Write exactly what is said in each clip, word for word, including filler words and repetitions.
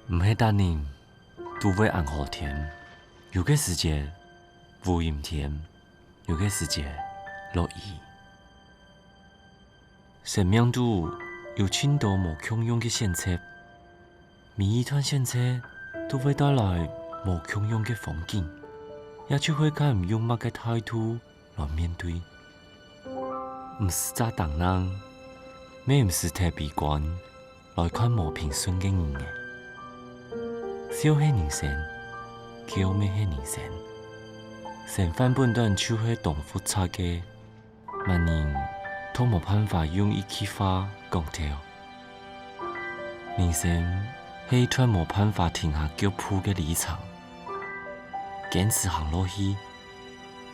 毋係逐人都會恁好天，有个時節烏陰天，有个時節落雨。生命肚有盡多無共樣个選擇，每一段選擇都會帶來無共樣个風景，也就係看用麼个態度來面對。毋使詐頂硬，乜毋使忒悲觀，來看無平順个人仔。笑係人生，噭乜係人生。生活本短就係當複雜个，麼人都無辦法用一句話講透。人生係一段無辦法停下腳步个旅程，堅持行落去，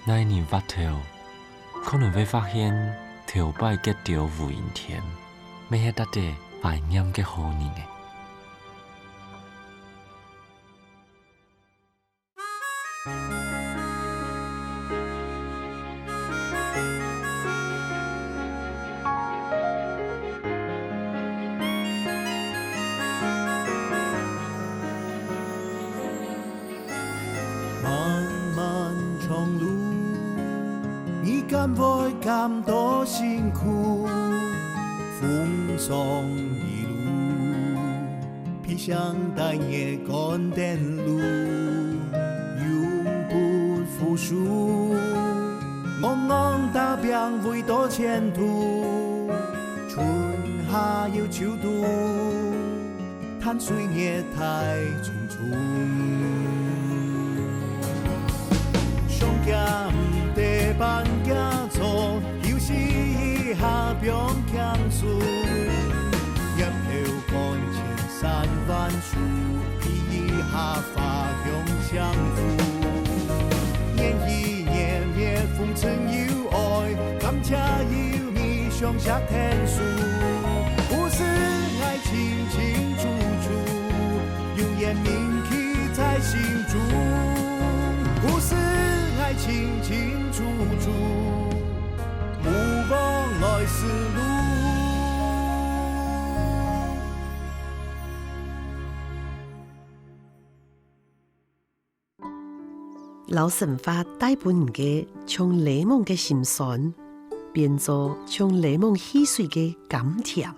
哪人斡頭，可能會發現頭擺結兜烏陰天，乜係值得懷念个好日仔。 漫漫長路，你敢會感到辛苦？風霜雨露，披上大雪趕等路，永不服輸。戇戇打拚為著前途，春夏又秋冬， 淡水月台匆匆。上驚毋得半驚坐，休息一下放輕鬆。銳頭趕千山萬水，披一下花香相扶。年一年月風塵又愛，感謝有你相惜天數。故事愛清清楚楚， 永遠銘記在心中。故事愛清清楚楚，毋忘來時路。摎生活帶分你个像檸檬个心酸，變做像檸檬汽水个甘甜。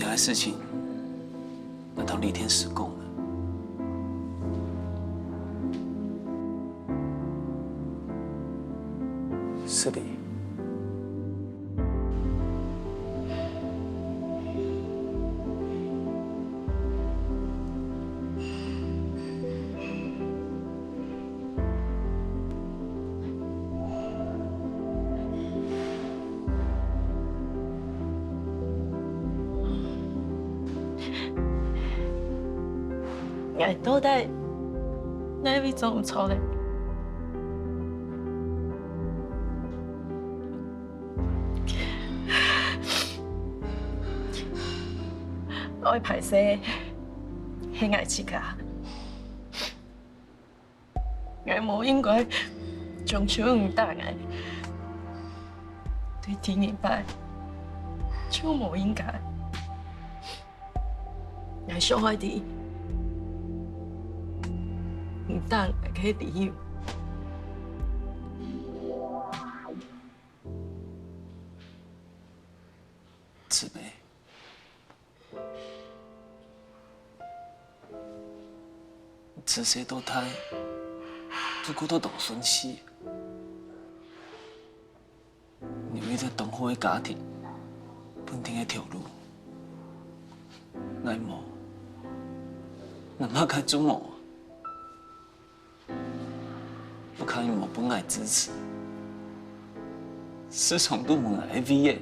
這个事情，𠊎同李天使講了。是的。 𠊎到底哪位做毋著咧？𠊎歹勢，係𠊎自家。 𠊎無應該將就你打𠊎，對第二擺就無應該。𠊎想愛知你打𠊎个理由。 姊妹，自細到大，都過到當順序。你有一隻當好个家庭，穩定个頭路， ，𠊎無，𠊎麼个做無啊？屋下人無分𠊎支持，市場都無𠊎个位仔。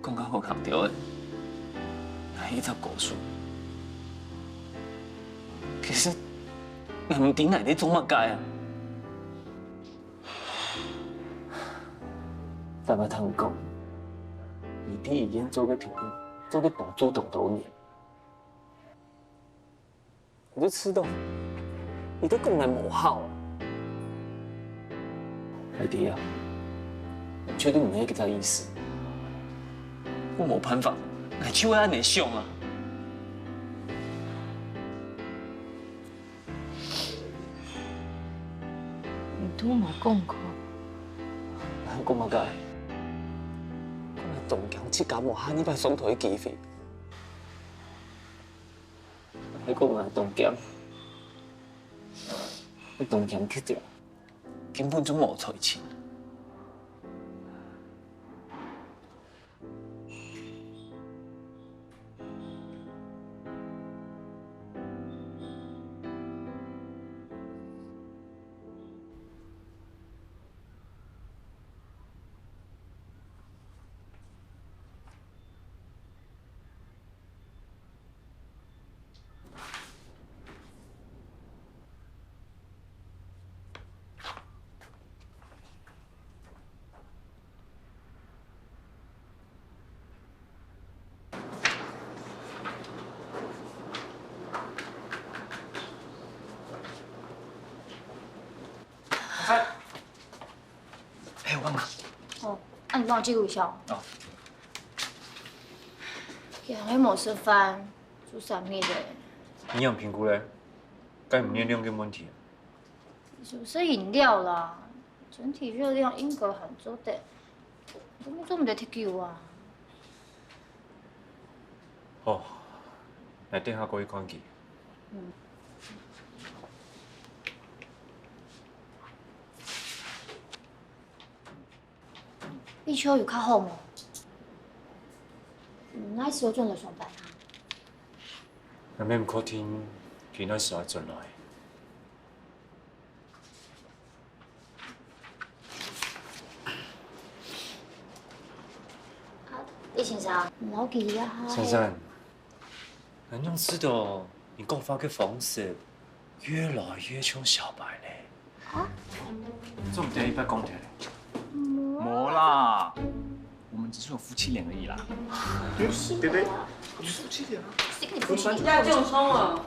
講較好聽兜仔，𠊎係一隻高手，其實𠊎毋知𠊎在做麼个啊！ 大家聽講，你在醫院做个病人，做个當做當多年。你就知道，你都講𠊎無效啊。海迪啊，絕對毋係這个意思。𠊎無辦法，𠊎就會恁樣想啊。 你都無講過。還講麼个？講來當驚自家無下二擺上台个機會。還講來當驚，當驚去掉，根本就無才情。哎，我幹嘛？哦，那你幫我記錄一下哦。哦。今日無食飯，做生日个。營養評估咧？該毋係兩个問題啊？係毋係飲料啦？整體熱量應該還做得，做毋得忒久啊。好，來等下過去看佢。嗯。 立秋有較好無？嗯，哪時有轉來上班啊？𠊎乜毋確定佢哪時會轉來。啊，李先生，你摎佢啊。珊珊， 𠊎仰知道你講話个方式越來越像小白咧。啊？做毋得一擺講忒咧？無啦，我們只是有夫妻臉而已啦。對不對？不是夫妻臉啊。誰跟你夫妻臉？要這種衝哦，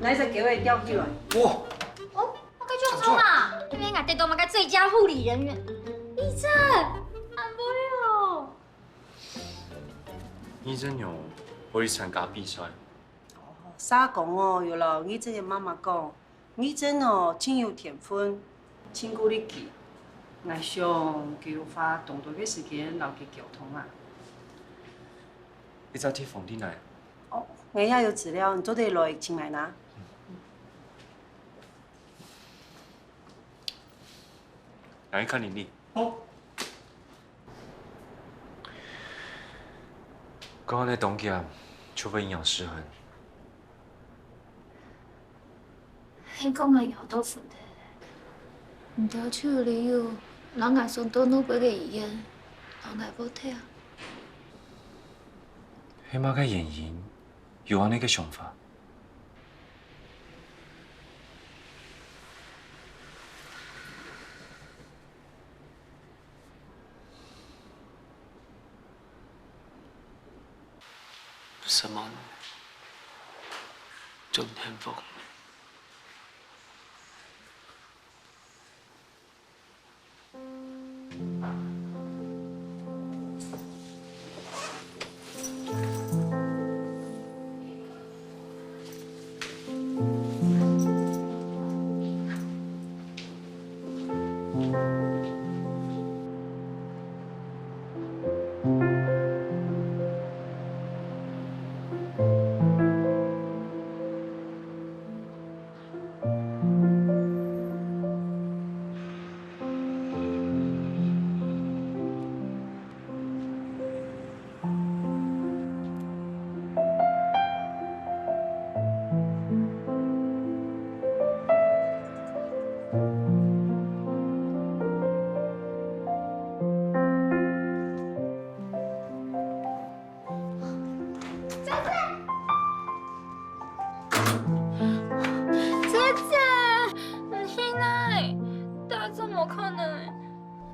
拿一隻給我吊起來。哇！哦，我該這種衝啊！因為𠊎得到麼个最佳護理人員。醫生，恁會哦。 義正有可以參加比賽。哦，沙公哦，有摎義正个媽媽講，義正哦，真有天分，真顧得佢。𠊎想佢有花當多个時間摎佢溝通啊。一隻地方在哪？哦，𠊎也有資料，你做得來尋𠊎拿。 來看你哩。好。講恁樣當遽，就會營養失衡。你講个有道理。你兜就有理由，摎𠊎送到外背个醫院，摎𠊎報到啊。係麼个原因，有恁樣个想法？ 十萬，真幸福。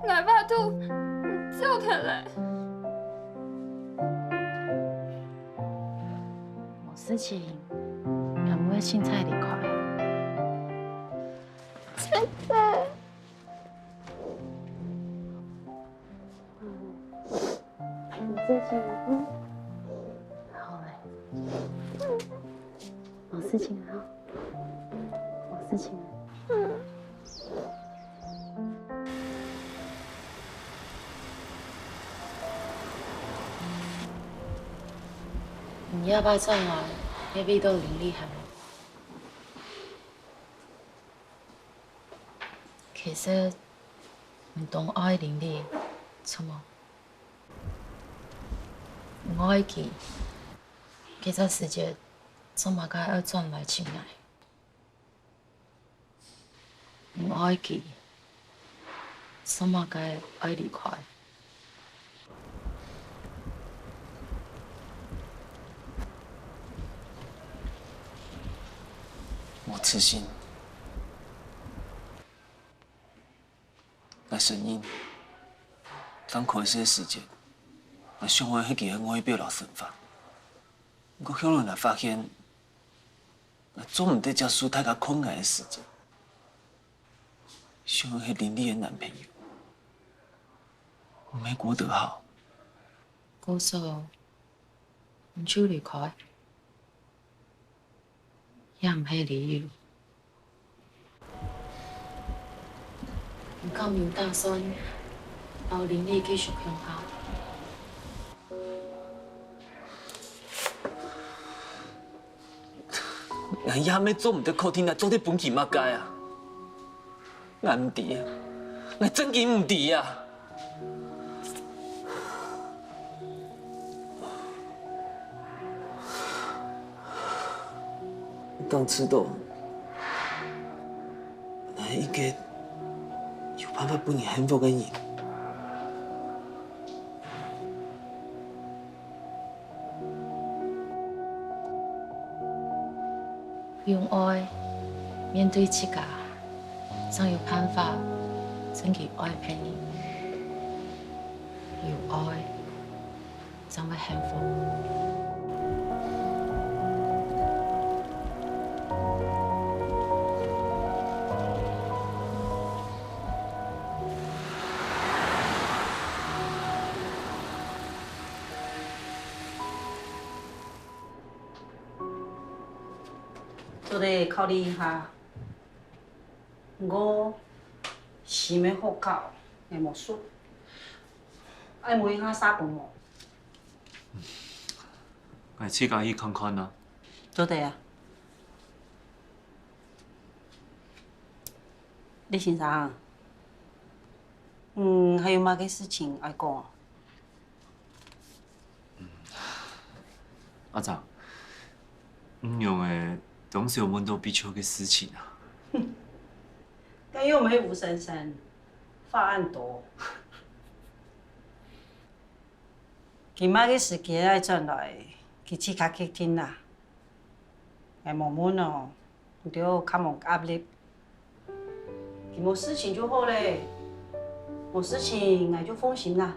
，𠊎把肚走忒了。無事情，𠊎會盡快離開。真的。 你最近，嗯，好嘞。無事情啊，無事情啊。你這擺轉來，係為著鄰里係無？ 其實，你當愛鄰里，著無？你愛佢，該隻時節，做麼个愛轉來尋𠊎？你愛佢，做麼个愛離開？ 莫痴心，𠊎承認，剛開始个時節，𠊎想愛係佢个外表摎身份。毋過後來𠊎發現，𠊎做毋得接受大家看𠊎个時節，想愛係鄰里个男朋友，毋係過得好。故所，你就離開。 也毋係理由。你敢有打算摎鄰里繼續共下？𠊎也還做毋得確定啊，做得分佢麼个啊？ 𠊎毋知啊，𠊎正經毋知啊。當知道，𠊎應該有辦法分你幸福个人。 用愛面對自家，正有辦法真經愛別人。有愛，正會幸福。 做得考慮一下。毋過，新个學校，𠊎無熟，愛問一下社工無？𠊎自家去看看啊。做得啊。李先生，嗯，還有麼个事情愛講？ 阿長，你仰會當時問到必求个事情啊？該又毋係吳先生，話恁多。佢麼个時間愛轉來，佢自家決定啦。𠊎無問哦，你兜較無壓力。 佢無事情就好咧，無事情𠊎就放心啦。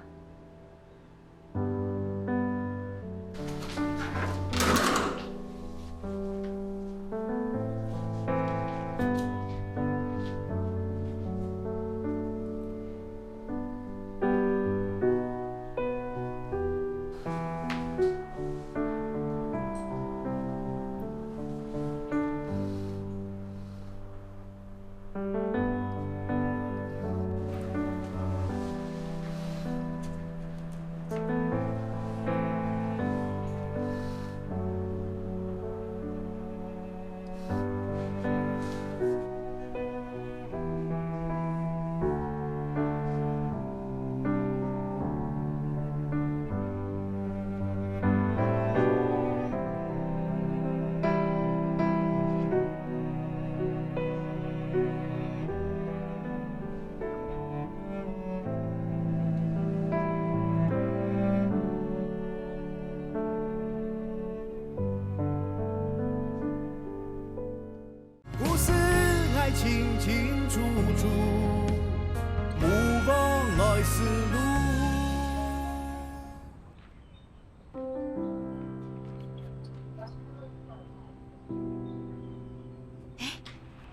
思路。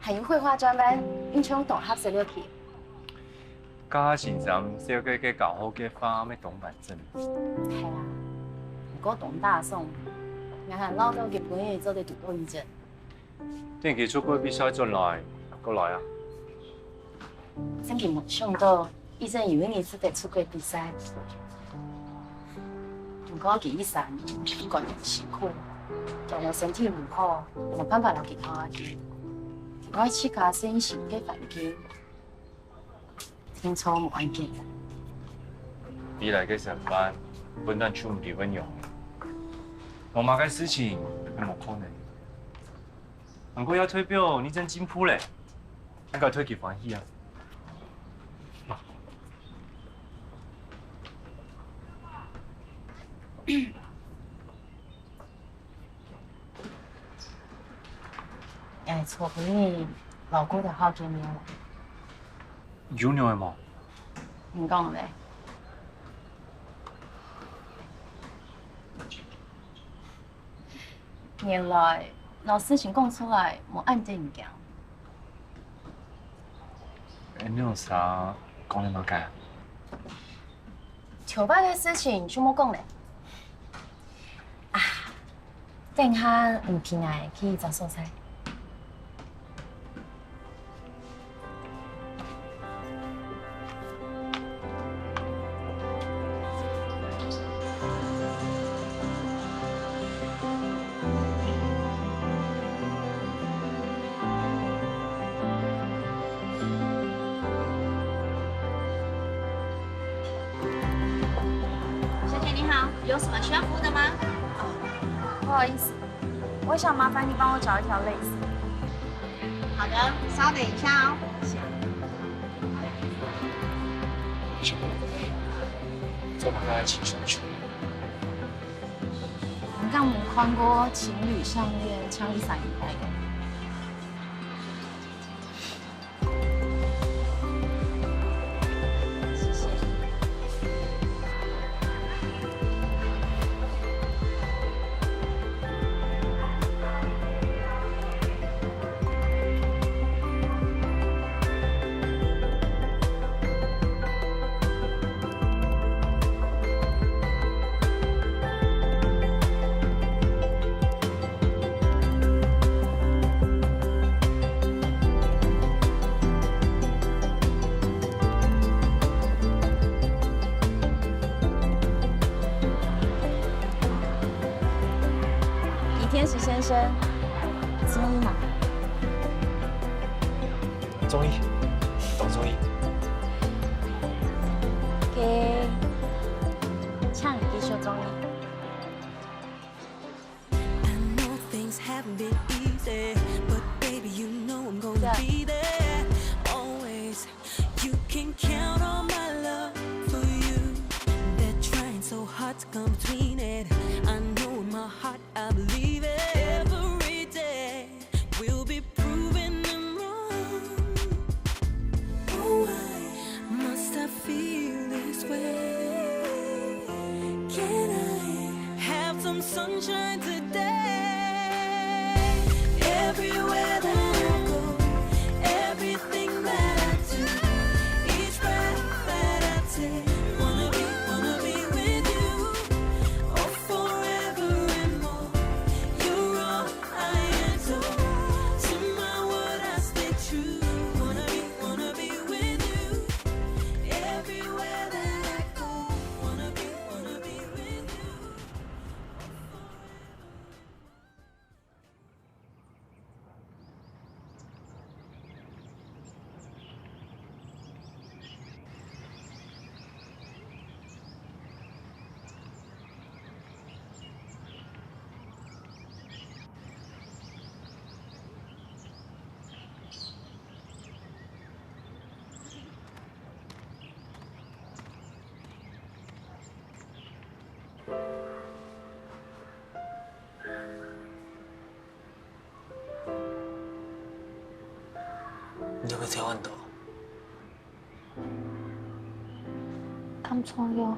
還有繪畫專班，你像當合適落去。 該先生寫个个教學計畫乜當完整。係啊，毋過當打爽，𠊎還恅著佢本日做得堵到醫生。等佢出國比賽轉來，過來啊。正經無想到，醫生有一日做得出國比賽。毋過佢一生毋管恁辛苦，講到身體毋好，無辦法摎佢靠下去。佢愛自家適應新个環境。 定著無恁簡單。未來个生活，本來就毋知會仰般，無麼个事情係無可能。毋過這代表你真進步咧，應該替佢歡喜啊！𠊎昨晡日摎郭德浩見面了。有仰仔無？你講咧。原來摎事情講出來，無恁得人驚。你有啥講你無講？ 頭擺个事情就莫講咧。啊，等下你陪𠊎去一隻所在。 小姐你好，有什麼需要服務的嗎？不好意思，我想麻煩你幫我找一條蕾絲。好的，稍等一下哦。謝謝。做麼个愛穿長褲？你敢無看過情侶項鍊像一閃一帶个？ 李天石先生，中意嗎？中意，當中意。OK，請繼續中意。 I know things haven't been easy, but baby, you know I'm gonna be there always. You can count on my love for you. They're trying so hard to come between it. I know in my heart I believe it. Every day we'll be proving them wrong. Oh, why must I feel this way? Can I have some sunshine today? Everywhere that I go, everything that I do, each breath that I take, wanna be, wanna be with you. Oh, forever and more. You're all I adore. To my word, I stay true. Wanna be, wanna be with you. Everywhere that I go, wanna be, wanna be with you. 你有無在換到？敢重要？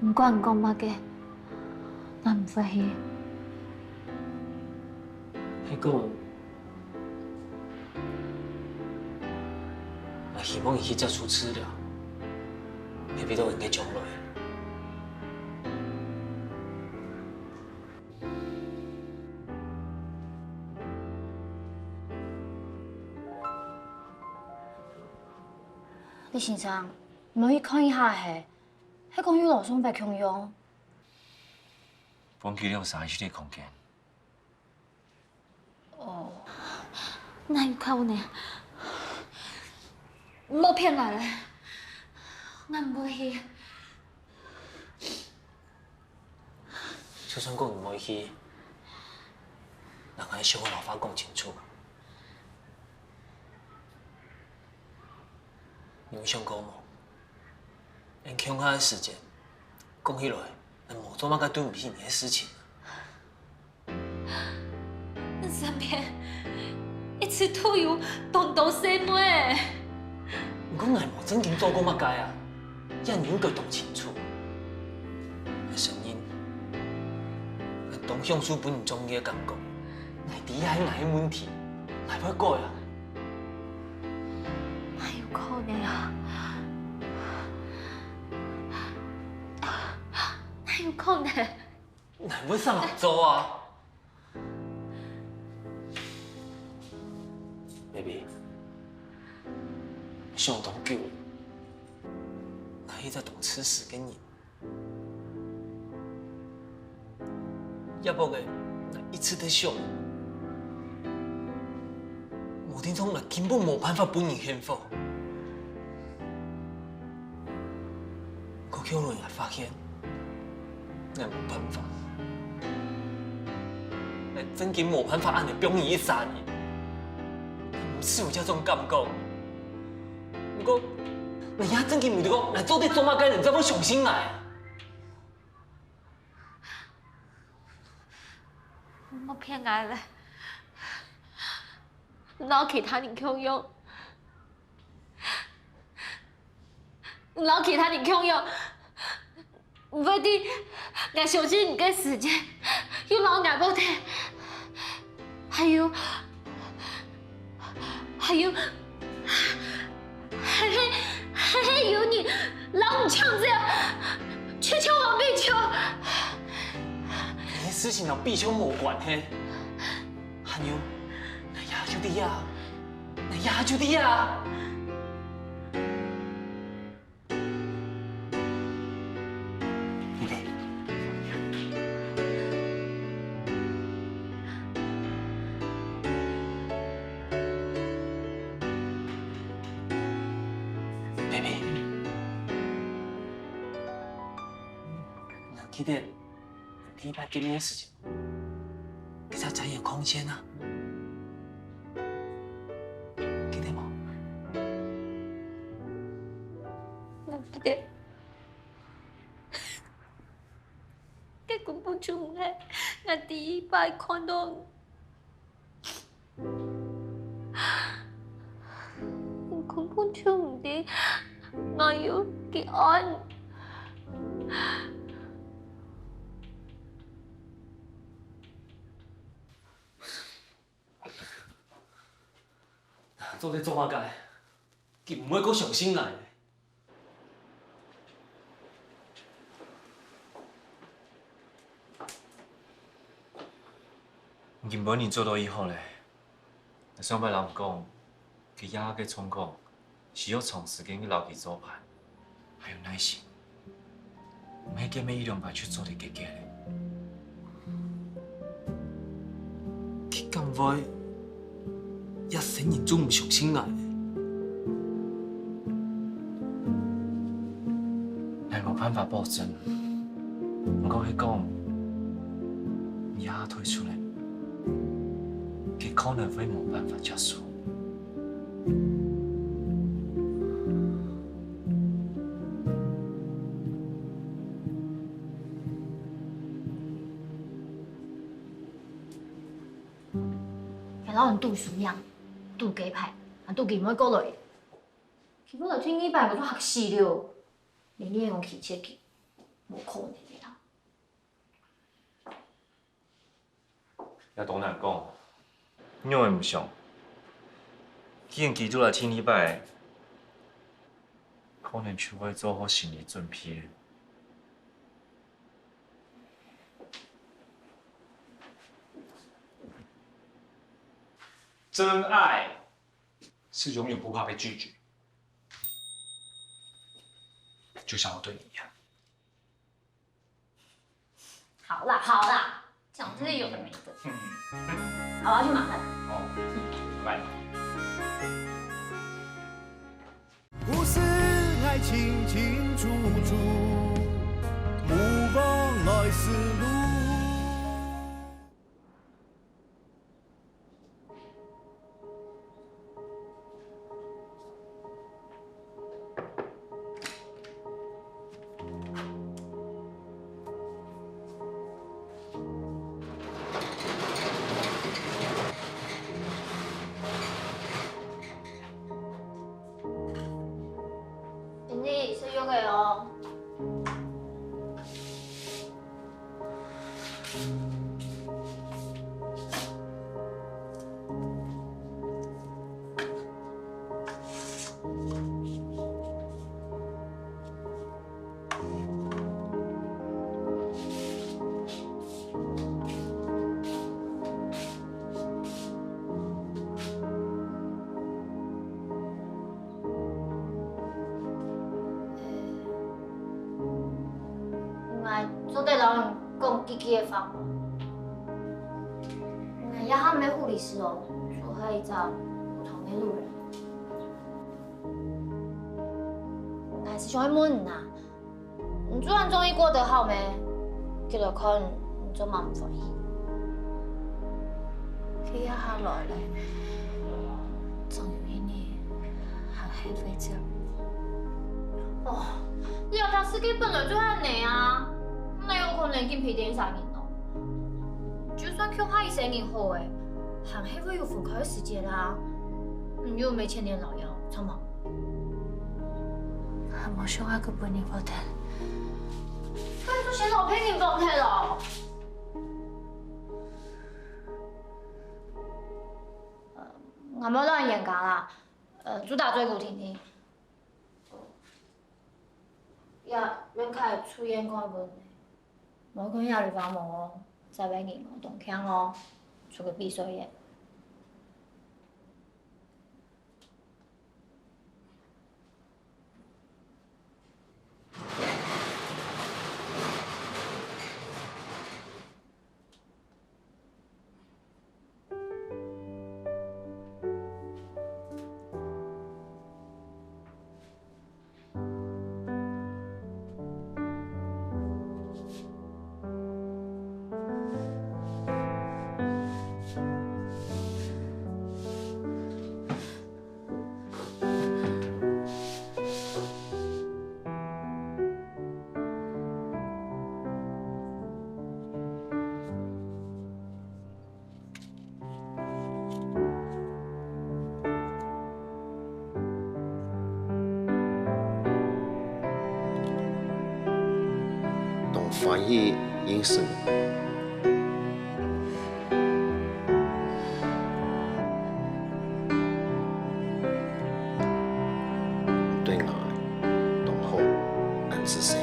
毋管你講麼个，𠊎毋會去。係講，𠊎希望你去接受治療，係為著你个將來。 李先生，毋愛去看一下係？係講有老上伯共樣？分佢兩儕一個空間。哦，哪有可能？莫騙𠊎了，𠊎毋會去。 就算講你毋愛去，𠊎還係想愛摎話講清楚。你有想過無？𠊎共下个時間，講起來，𠊎無做麼个對毋起你个事情。 身邊一直都有當多細妹。毋過𠊎無正經做過麼个啊，這你應該當清楚。𠊎承認，𠊎當享受分人中意个感覺。𠊎知係𠊎个問題，𠊎會改啊。哪有可能啊？哪有可能？ 𠊎會想恁做啊。Baby，想當久，𠊎係隻當自私个人。這駁仔，𠊎一直在想， 無定著𠊎根本無辦法分你幸福。過後來𠊎發現，𠊎無辦法，𠊎正經無辦法恁仔放你一儕人，𠊎毋識有這種感覺。毋過，𠊎也正經毋知講，𠊎做得做麼个人正會相信𠊎啊？ 莫騙𠊎了，你摎其他人共樣，你摎其他人共樣，毋會在𠊎相信你个時節，又摎𠊎無忒。還有， 還有，還係，還係有人摎你搶走，就像王碧秋。這事情摎碧秋無關係。還有，𠊎爺就在啊，𠊎爺就在啊。 Baby，你還記得第一擺見面个時節？ 該隻展演空間啊，記得無？𠊎記得，該根本就毋係𠊎第一擺看著你。 你根本就毋知𠊎有幾愛你。做得做麼个？佢毋會過相信𠊎。 今晡日做到已好咧，𠊎上擺摎你講，佢這下个狀況，需要長時間去摎佢做伴，還有耐心。 毋係見面一兩擺就做得解決咧。佢敢會一生人就毋相信𠊎？𠊎無辦法保證，毋過係講，你這下退出咧，佢可能會無辦法接受。還摎人賭輸贏，賭雞排，還賭佢毋會過來。佢過來第二擺，𠊎就嚇死了。連你用氣切佢，無可能个啦。 也當難講。仰會毋想？既然佢都來第二擺，可能就愛做好心理準備。真愛是永遠不怕被拒絕，就像我對你一樣。 好啦好啦，講這些有的沒的。好，我要去忙了。好，拜拜。故事愛清清楚楚，莫忘來時路。 你食藥个哦。 𠊎做得摎你講幾句个話無？𠊎這下毋係護理師哦，就係一隻普通个路人。𠊎係想愛問你啊， 你做恁中意過得好咩？佢來看你做麼毋歡喜？佢這下來了，總有一日還係會走。哦，這隻世界本來就恁呢啊，哪有可能緊陪等一儕人哦？就算共下一世人好了，還係會有分開个時節啦。你又毋係千年老妖，著無？ 還無想愛去分人放忒。該就先摎別人放忒咯。呃，𠊎無摎你冤家啦，呃，就打嘴鼓聽聽。也免開出現看分你。莫看這地方無哦，在外面哦，當強哦，出去比賽耶。當歡喜認識你。對𠊎當好，恁仔細。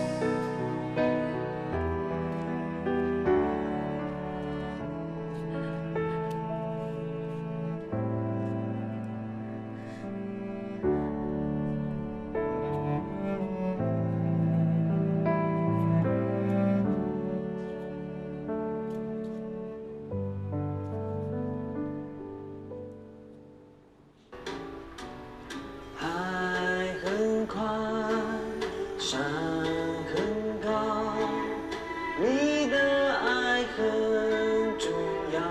海很宽，山很高，你的爱很重要。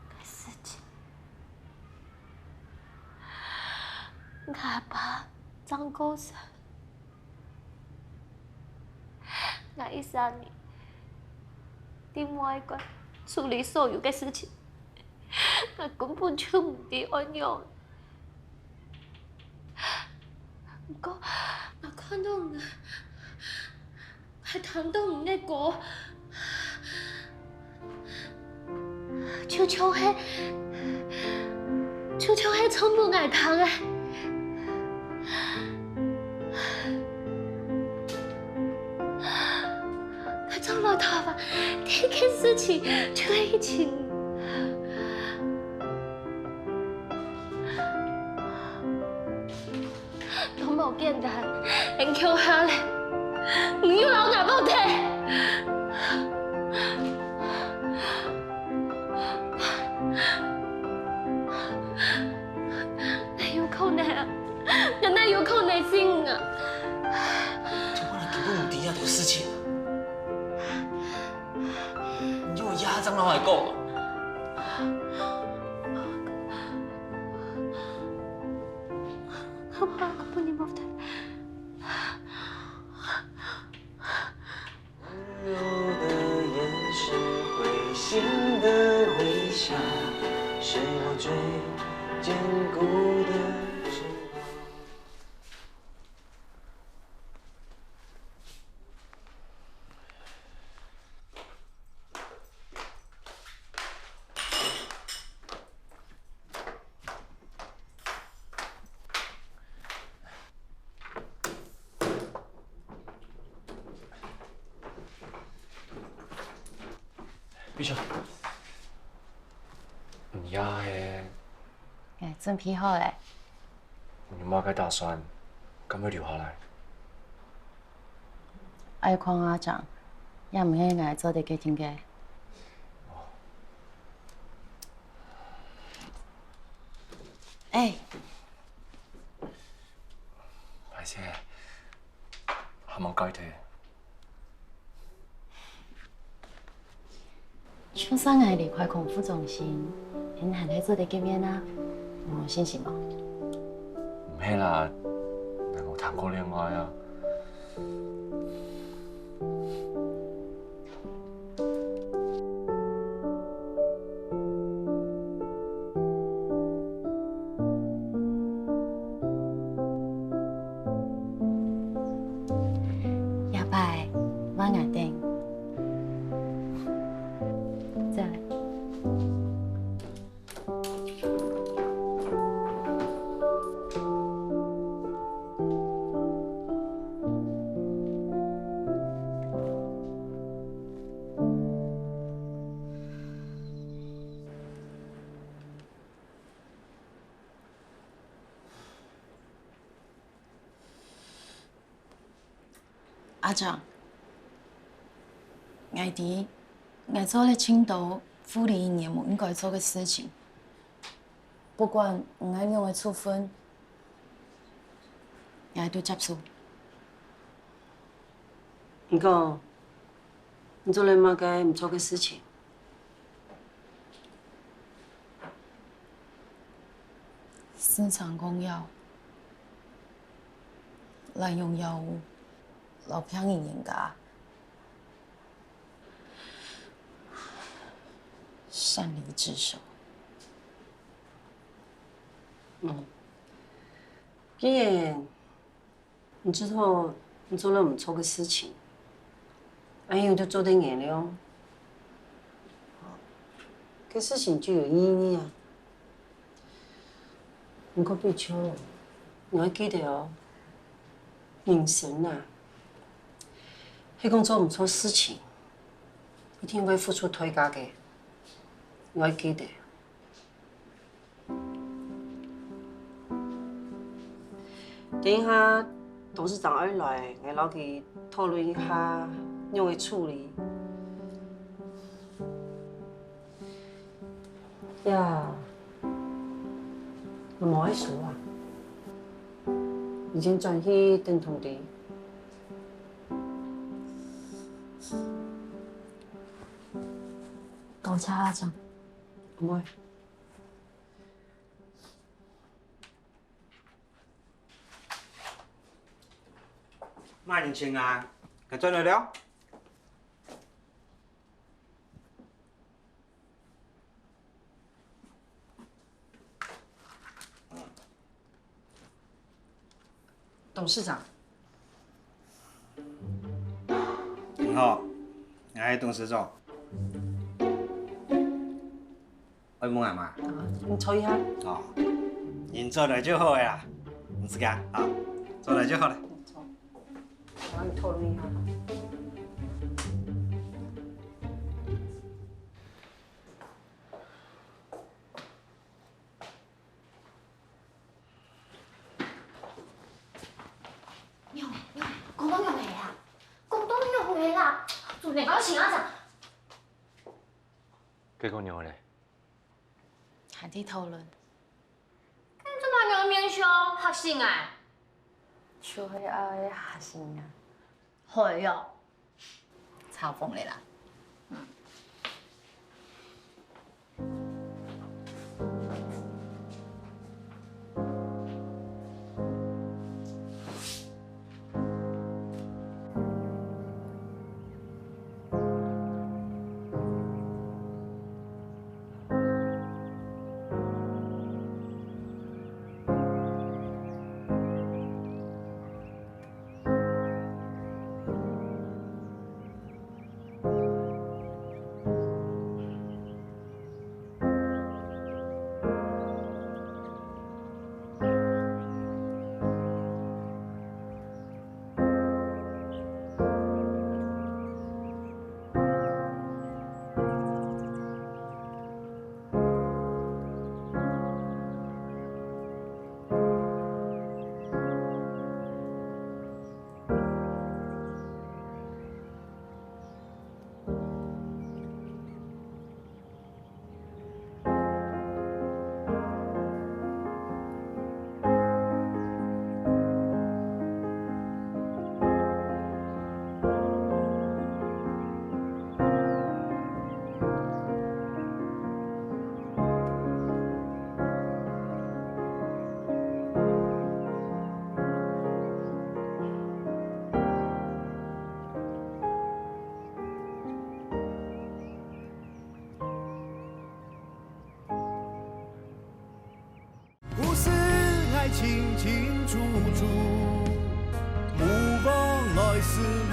个事情，𠊎阿爸正過身。 𠊎一儕人另外一關處理所有个事情，𠊎根本就毋知愛仰。毋過，𠊎看到你，還聽到你个歌，就像係，就像係唱分𠊎聽个。 𠊎從來頭發，第一件事情就係去尋你。都無簡單，𠊎共下咧，你又摎𠊎無忒。 哪有可能啊？𠊎哪有可能信你啊？這我哪根本毋知遐多事情啊！你有這正摎𠊎講啊？好吧，我不能忘记。 溫柔的眼神，會心的微笑，是我最坚固的翅膀。 閉上。你也係？𠊎準備好咧。你有麼个打算？敢會留下來？愛看阿正，也毋係𠊎做得決定个。哎， 歹勢，還吂解脫。就算𠊎離開康復中心，你還係做得見面啊，你有信心無？毋係啦，𠊎無談過戀愛啊。 這擺，換𠊎等。再來。 阿正，𠊎知，𠊎做了盡多護理人員毋應該做个事情。不管你愛仰般个處分，𠊎都接受。毋過，你做了麼个毋著个事情？ 市場公藥、濫用藥物、摎病人冤家、擅離職守。嗯，既然 你知道你做了毋著个事情，恁樣就做得原諒，該事情就有意義啊。毋過，比秋，你愛記得哦，人生啊，係講做毋著事情，一定會付出代價个。你愛記得。 等一下，董事長愛來，𠊎摎佢討論一下仰仔處理。呀，𠊎無愛收啊，已經轉去等通知。多謝阿正。毋會。 麼人請啊？𠊎轉來了。董事長。你好，我係董事長。愛問麼个？啊，你坐一下。哦，你坐來就好个啦，毋使驚啊，坐來就好了。坐。我跟你討論一下。 仰仔，仰仔，講到仰仔啊？講到仰仔啦？做人愛想啊！結果仰仔咧？還在討論。你做麼个仰仔面笑？嚇死𠊎！就係愛嚇死人啊！係哦。嘲諷你啦。 故事愛清清楚楚，無妨礙思路。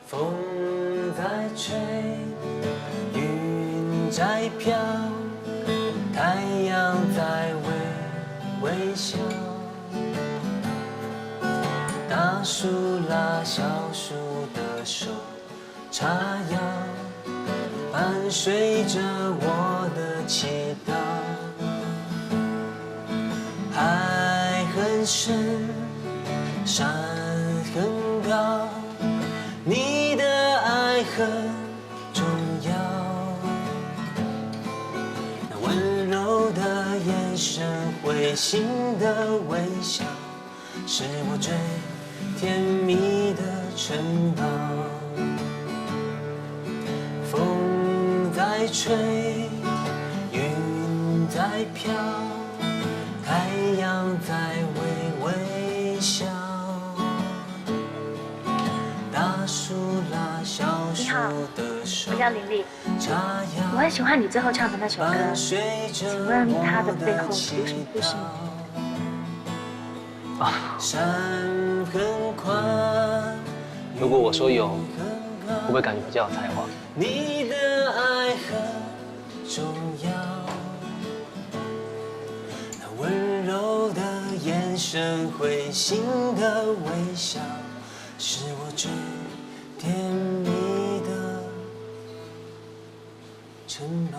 风在吹，云在飘，太阳在微微笑。大树拉小树的手，叉腰，伴随着我的祈祷。海很深，山很高， 你的爱很重要。那温柔的眼神，会心的微笑，是我最甜蜜的城堡。风在吹，云在飘，太阳在微微笑。 大树拉小树的手，你好，我叫林丽。叉腰，我很喜欢你最后唱的那首歌，请问它的背后有什么故事吗？啊，山很宽，如果我说有，会不会感觉比较有才华？你的爱很重要。 那温柔的眼神，会心的微笑，是我最甜蜜的城堡。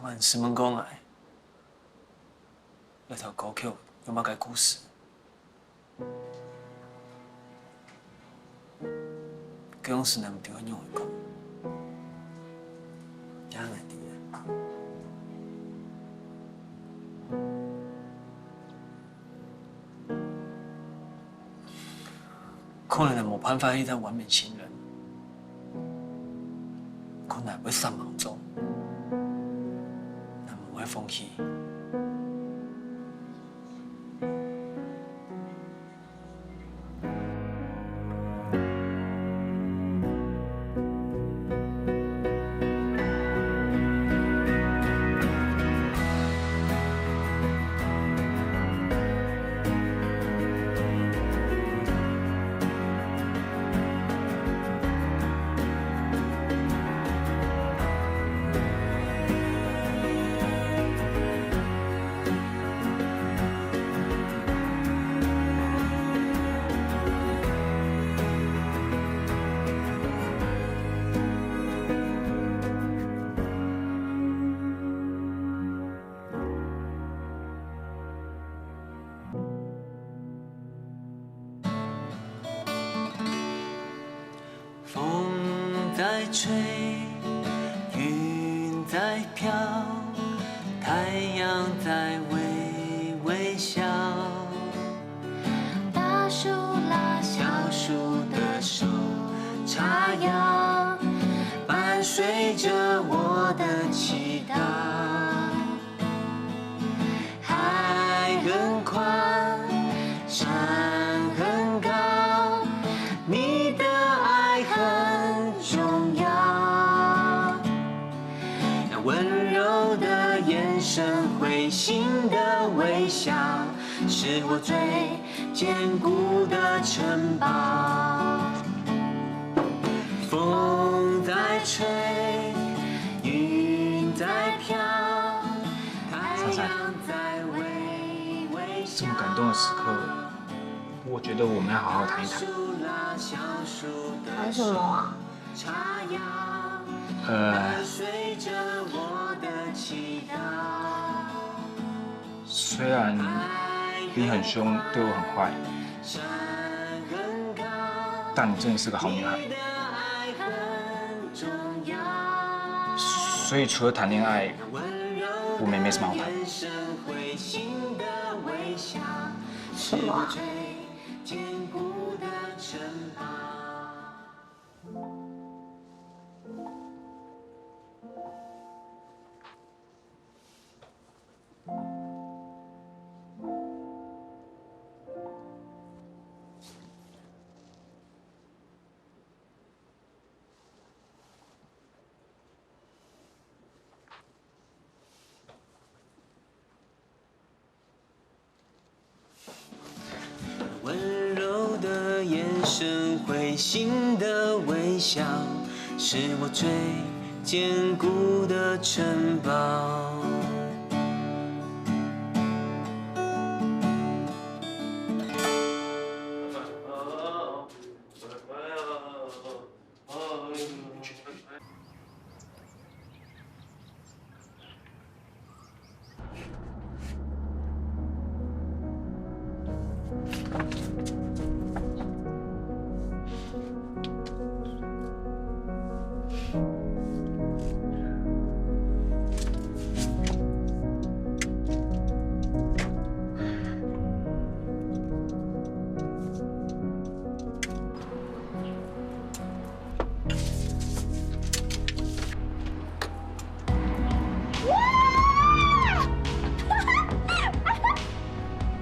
還試問過𠊎，這條歌曲有麼个故事？該央時你毋知愛仰般講，這下𠊎知了。 可能無辦法去到完美情人，可能會煞猛做，但毋會放棄。 风在吹，云在飘，太阳在微微笑。大树拉小树的手，插秧，伴随着我的祈祷。 海很宽，山很高，你的爱很重要。那温柔的眼神，会心的微笑，是我最坚固的城堡。风在吹，云在飘，太阳在微微笑。这么感动的时刻，我觉得我们要好好谈一谈。谈什么啊？ 呃，虽然你很凶，对我很坏，但你真的是个好女孩。所以除了谈恋爱，我们也没什么好谈。什么啊？ 温柔的眼神，会心的微笑，是我最坚固的城堡。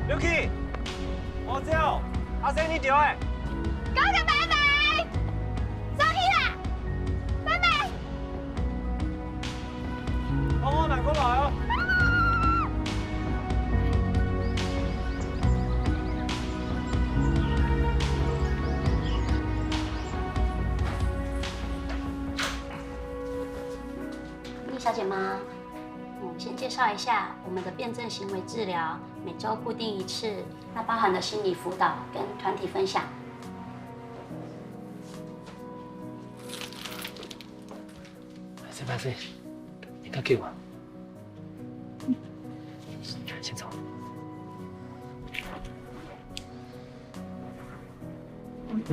Yuki，我走，阿生你走哎。哥哥拜拜，走去啦，拜拜。帮我买过来哦。 丽小姐吗？我们先介绍一下我们的辩证行为治疗，每周固定一次，那包含的心理辅导跟团体分享。先生，你較久啊？大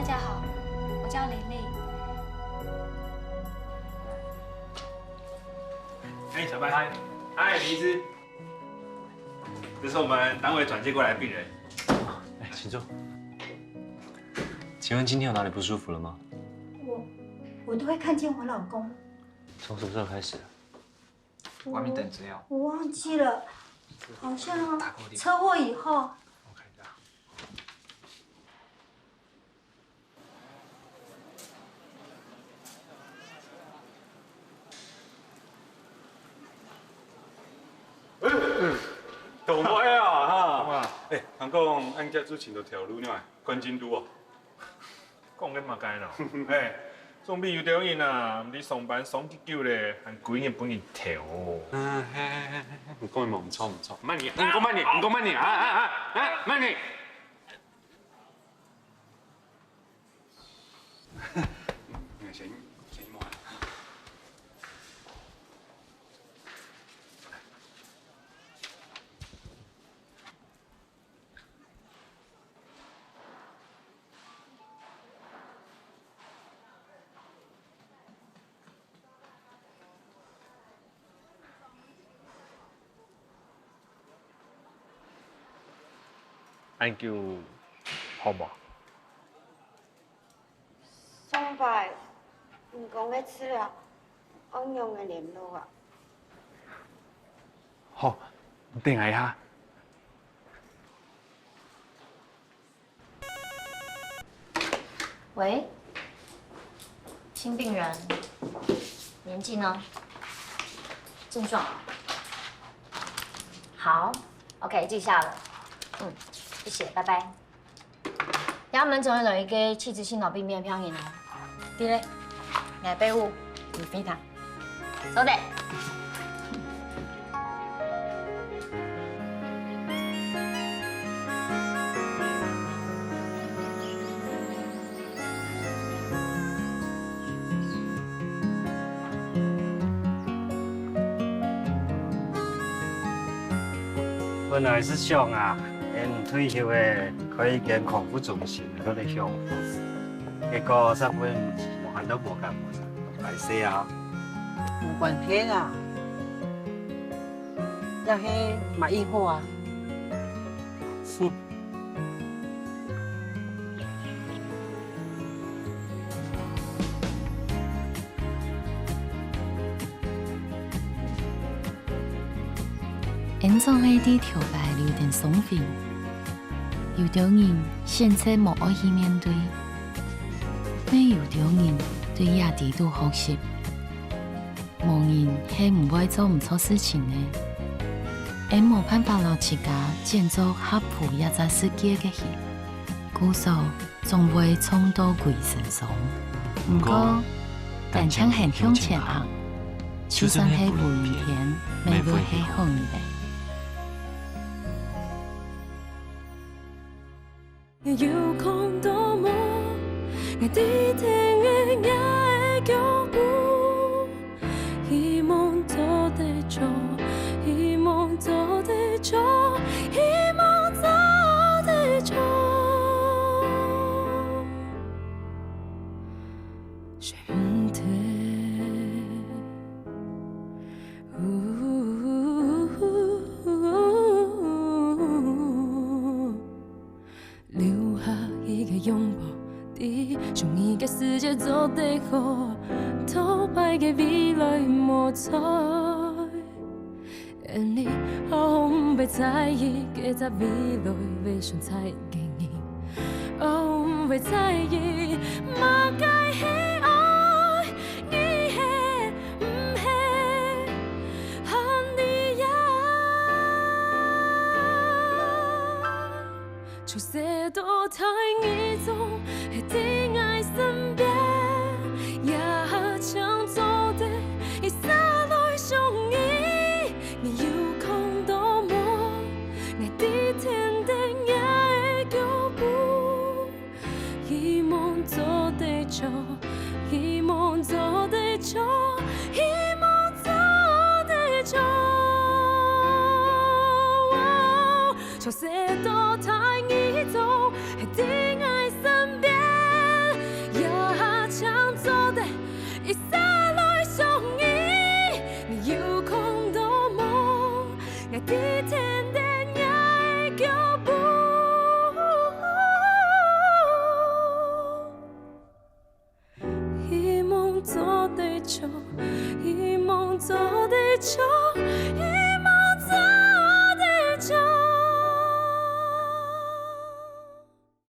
家好，我叫林丽。哎，小白。嗨。嗨，林医师。这是我们单位转介过来的病人。哎，请坐。请问今天有哪里不舒服了吗？我，我都会看见我老公。从什么时候开始的？我还没等资料。我忘记了，好像车祸以后。我看一下。懂我呀，哈。哎，人讲恁久之前就跳舞呢，关进度哦。 讲个嘛个咯，嘿，总比有兜人啊，毋知上班上幾久咧，還歸日分人偷。嗯，嘿嘿嘿嘿，你講个無錯無錯，慢點，你講慢點，你講慢點啊啊啊啊，慢點。先先摸。 恁久好無？上擺你講个資料，愛仰般聯絡啊？好，你等𠊎一下。 喂，新病人，年纪呢？症状？好，OK，记下了。嗯，谢谢，拜拜。 這門診有一个器质性腦病變个病人哦。對咧，𠊎陪護，你陪他。收得。 本來係想啊，等退休咧，開一間康復中心，做得享福。結果煞分無閒到無工無閒，敗勢啊！無關係啊，也係嘛以後啊。 𫣆總係在頭擺留等傷痕，有兜人選擇無愛去面對，乜有兜人對這裡肚學習。 無人係毋會做毋著事情个，𫣆無辦法摎自家建造合乎這隻世界个形，故所總會撞到歸身傷。毋過，單淨肯向前行，就算係烏雲天，乜會係好日仔。 你有看到無？𠊎知定个若个腳步，希望做得著，希望做得著，希望做得著。選擇。留下一个擁抱，你，想你个世界做得好，頭擺个未來無在。你，我毋會在意，該隻未來會存在个你，我毋會在意，麼个係愛，你係毋係，喊你呀。 出世到大，你總係在𠊎身邊，也正做得一儕來想你。你有看到無？𠊎在天頂，若个腳步，希望做得著，希望做得著，希望做得著。 出世到大，你總係在𠊎身邊，也正做得一儕來想你。你有看到無？𠊎在天頂，若个腳步，希望做得著，希望做得著，希